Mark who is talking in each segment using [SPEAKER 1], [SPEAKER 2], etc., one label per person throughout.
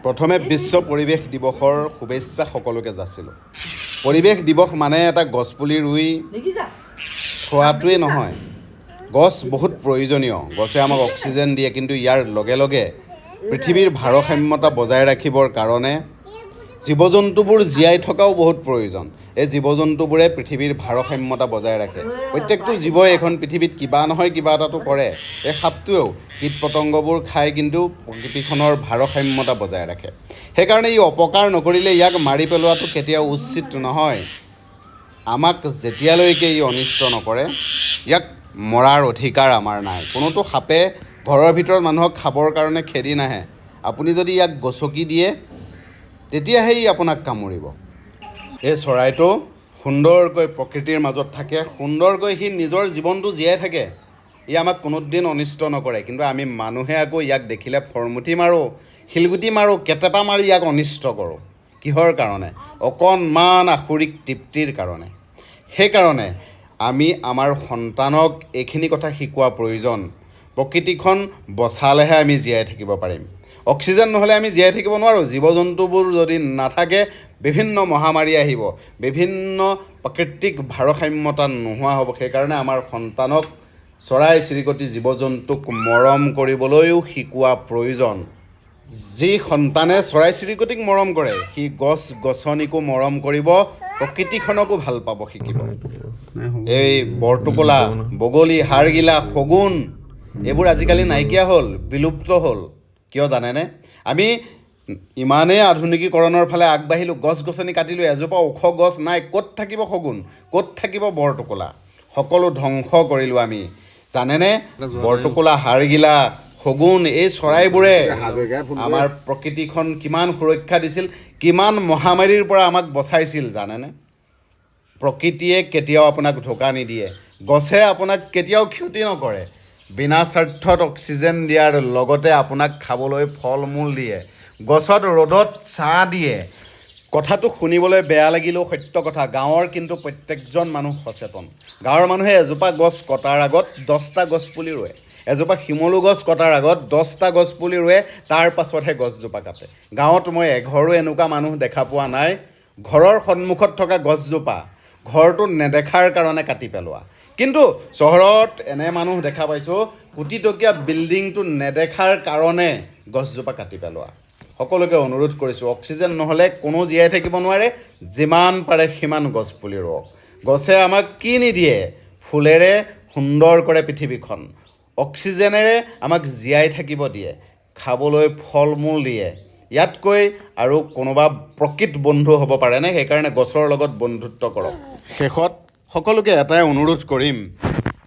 [SPEAKER 1] প্ৰথমে বিশ্ব পৰিৱেশ দিৱসৰ শুভেচ্ছা সকলোকে যাচিলোঁ। পৰিৱেশ দিৱস মানে এটা গছপুলি ৰুই
[SPEAKER 2] দেখিছা?
[SPEAKER 1] থোৱাটোৱেই নহয়। গছ বহুত প্ৰয়োজনীয়। গছে আমাক অক্সিজেন দিয়ে, কিন্তু ইয়াৰ লগে লগে পৃথিৱীৰ ভাৰসাম্যতা বজাই ৰাখিবৰ কাৰণে জীৱ জন্তুবোৰ জীয়াই থকাও বহুত প্ৰয়োজন। এই জীৱ জন্তুবোৰে পৃথিৱীৰ ভাৰসাম্যতা বজাই ৰাখে। প্ৰত্যেকটো জীৱই এইখন পৃথিৱীত কিবা নহয় কিবা এটাতো কৰে। এই সাপটোৱেও কীট পতংগবোৰ খাই, কিন্তু প্ৰকৃতিখনৰ ভাৰসাম্যতা বজাই ৰাখে। সেইকাৰণে ই অপকাৰ নকৰিলে ইয়াক মাৰি পেলোৱাটো কেতিয়াও উচিত নহয়। আমাক যেতিয়ালৈকে ই অনিষ্ট নকৰে, ইয়াক মৰাৰ অধিকাৰ আমাৰ নাই। কোনোতো সাপে ঘৰৰ ভিতৰত মানুহক খাবৰ কাৰণে খেদি নাহে। আপুনি যদি ইয়াক গচকি দিয়ে, তেতিয়াহে ই আপোনাক কামুৰিব। এই চৰাইটো সুন্দৰকৈ প্ৰকৃতিৰ মাজত থাকে, সুন্দৰকৈ সি নিজৰ জীৱনটো জীয়াই থাকে। ই আমাক কোনোদিন অনিষ্ট নকৰে। কিন্তু আমি মানুহে আকৌ ইয়াক দেখিলে ফৰমুঠি মাৰোঁ, শিলগুটি মাৰোঁ, কেটেপা মাৰি ইয়াক অনিষ্ট কৰোঁ। কিহৰ কাৰণে? অকণমান আসুৰিক তৃপ্তিৰ কাৰণে। সেইকাৰণে আমি আমাৰ সন্তানক এইখিনি কথা শিকোৱা প্ৰয়োজন। প্ৰকৃতিখন বচালেহে আমি জীয়াই থাকিব পাৰিম। অক্সিজেন নহ'লে আমি জীয়াই থাকিব নোৱাৰোঁ। জীৱ জন্তুবোৰ যদি নাথাকে, বিভিন্ন মহামাৰী আহিব, বিভিন্ন প্ৰাকৃতিক ভাৰসাম্যতা নোহোৱা হ'ব। সেইকাৰণে আমাৰ সন্তানক চৰাই চিৰিকটি, জীৱ জন্তুক মৰম কৰিবলৈও শিকোৱা প্ৰয়োজন। যি সন্তানে চৰাই চিৰিকটিক মৰম কৰে, সি গছ গছনিকো মৰম কৰিব, প্ৰকৃতিখনকো ভাল পাব শিকিব। এই বৰটোকোলা, বগলী, হাড়গিলা, শগুন এইবোৰ আজিকালি নাইকিয়া হ'ল, বিলুপ্ত হ'ল। কিয় জানেনে? আমি ইমানেই আধুনিকীকৰণৰ ফালে আগবাঢ়িলোঁ, গছ গছনি কাটিলোঁ, এজোপা ওখ গছ নাই। ক'ত থাকিব শগুন? ক'ত থাকিব বৰটোকোলা? সকলো ধ্বংস কৰিলোঁ আমি। জানেনে, বৰটোকোলা, হাড়গিলা, শগুন এই চৰাইবোৰে আমাৰ প্ৰকৃতিখন কিমান সুৰক্ষা দিছিল, কিমান মহামাৰীৰ পৰা আমাক বচাইছিল, জানেনে? প্ৰকৃতিয়ে কেতিয়াও আপোনাক ঢোকা নিদিয়ে। গছে আপোনাক কেতিয়াও ক্ষতি নকৰে। বিনা স্বাৰ্থত অক্সিজেন দিয়াৰ লগতে আপোনাক খাবলৈ ফল মূল দিয়ে, গছত ৰ'দত ছাঁ দিয়ে। কথাটো শুনিবলৈ বেয়া লাগিলেও সত্য কথা। গাঁৱৰ কিন্তু প্ৰত্যেকজন মানুহ সচেতন। গাঁৱৰ মানুহে এজোপা গছ কটাৰ আগত 10টা গছ পুলি ৰোৱে। এজোপা শিমলু গছ কটাৰ আগত 10টা গছ পুলি ৰোৱে, তাৰ পাছতহে গছজোপা কাটে। গাঁৱত মই এঘৰো এনেকুৱা মানুহ দেখা পোৱা নাই, ঘৰৰ সন্মুখত থকা গছজোপা ঘৰটো নেদেখাৰ কাৰণে কাটি পেলোৱা। কিন্তু চহৰত এনে মানুহ দেখা পাইছোঁ, কোটিটকীয়া বিল্ডিংটো নেদেখাৰ কাৰণে গছজোপা কাটি পেলোৱা। সকলোকে অনুৰোধ কৰিছোঁ, অক্সিজেন নহ'লে কোনো জীয়াই থাকিব নোৱাৰে। যিমান পাৰে সিমান গছ পুলি ৰোৱক। গছে আমাক কি নিদিয়ে? ফুলেৰে সুন্দৰ কৰে পৃথিৱীখন, অক্সিজেনেৰে আমাক জীয়াই থাকিব দিয়ে, খাবলৈ ফল মূল দিয়ে। ইয়াতকৈ আৰু কোনোবা প্ৰকৃত বন্ধু হ'ব পাৰেনে? সেইকাৰণে গছৰ লগত বন্ধুত্ব কৰক। শেষত সকলোকে এটাই অনুৰোধ কৰিম,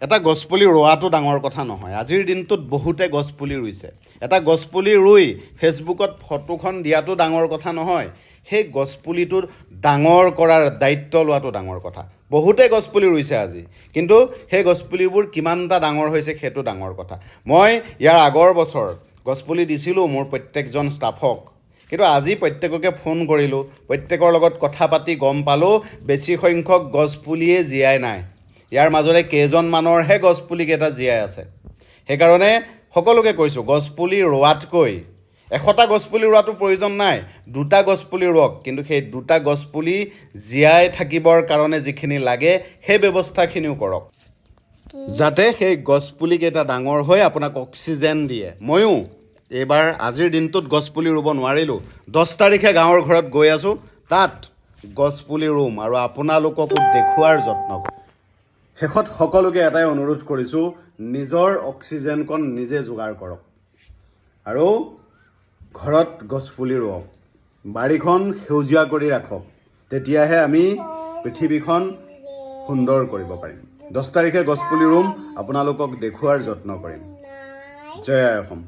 [SPEAKER 1] এটা গছপুলি ৰোৱাটো ডাঙৰ কথা নহয়। আজিৰ দিনটোত বহুতে গছপুলি ৰুইছে। এটা গছপুলি ৰুই ফেচবুকত ফটোখন দিয়াটো ডাঙৰ কথা নহয়। সেই গছপুলিটো ডাঙৰ কৰাৰ দায়িত্ব লোৱাটো ডাঙৰ কথা। বহুতে গছপুলি ৰুইছে আজি, কিন্তু সেই গছপুলিবোৰ কিমানটা ডাঙৰ হৈছে, সেইটো ডাঙৰ কথা। মই ইয়াৰ আগৰ বছৰ গছপুলি দিছিলোঁ মোৰ প্ৰত্যেকজন ষ্টাফক। কিন্তু আজি প্ৰত্যেককে ফোন কৰিলোঁ, প্ৰত্যেকৰ লগত কথা পাতি গম পালোঁ, বেছি সংখ্যক গছপুলিয়ে জীয়াই নাই। ইয়াৰ মাজৰে কেইজনমানৰহে গছপুলিকেইটা জীয়াই আছে। সেইকাৰণে সকলোকে কৈছোঁ, গছপুলি ৰোৱাতকৈ, 100টা গছপুলি ৰোৱাটো প্ৰয়োজন নাই, দুটা গছপুলি ৰোৱক। কিন্তু সেই দুটা গছপুলি জীয়াই থাকিবৰ কাৰণে যিখিনি লাগে, সেই ব্যৱস্থাখিনিও কৰক, যাতে সেই গছপুলিকেইটা ডাঙৰ হৈ আপোনাক অক্সিজেন দিয়ে। ময়ো এইবাৰ আজিৰ দিনটোত গছপুলি ৰুব নোৱাৰিলোঁ। 10 তাৰিখে গাঁৱৰ ঘৰত গৈ আছোঁ, তাত গছপুলি ৰুম আৰু আপোনালোককো দেখুওৱাৰ যত্ন কৰিম। শেষত সকলোকে এটাই অনুৰোধ কৰিছোঁ, নিজৰ অক্সিজেনকণ নিজে যোগাৰ কৰক আৰু ঘৰত গছপুলি ৰোৱক, বাৰীখন সেউজীয়া কৰি ৰাখক। তেতিয়াহে আমি পৃথিৱীখন সুন্দৰ কৰিব পাৰিম। 10 তাৰিখে গছপুলি ৰুম, আপোনালোকক দেখুওৱাৰ যত্ন কৰিম। জয় আই অসম।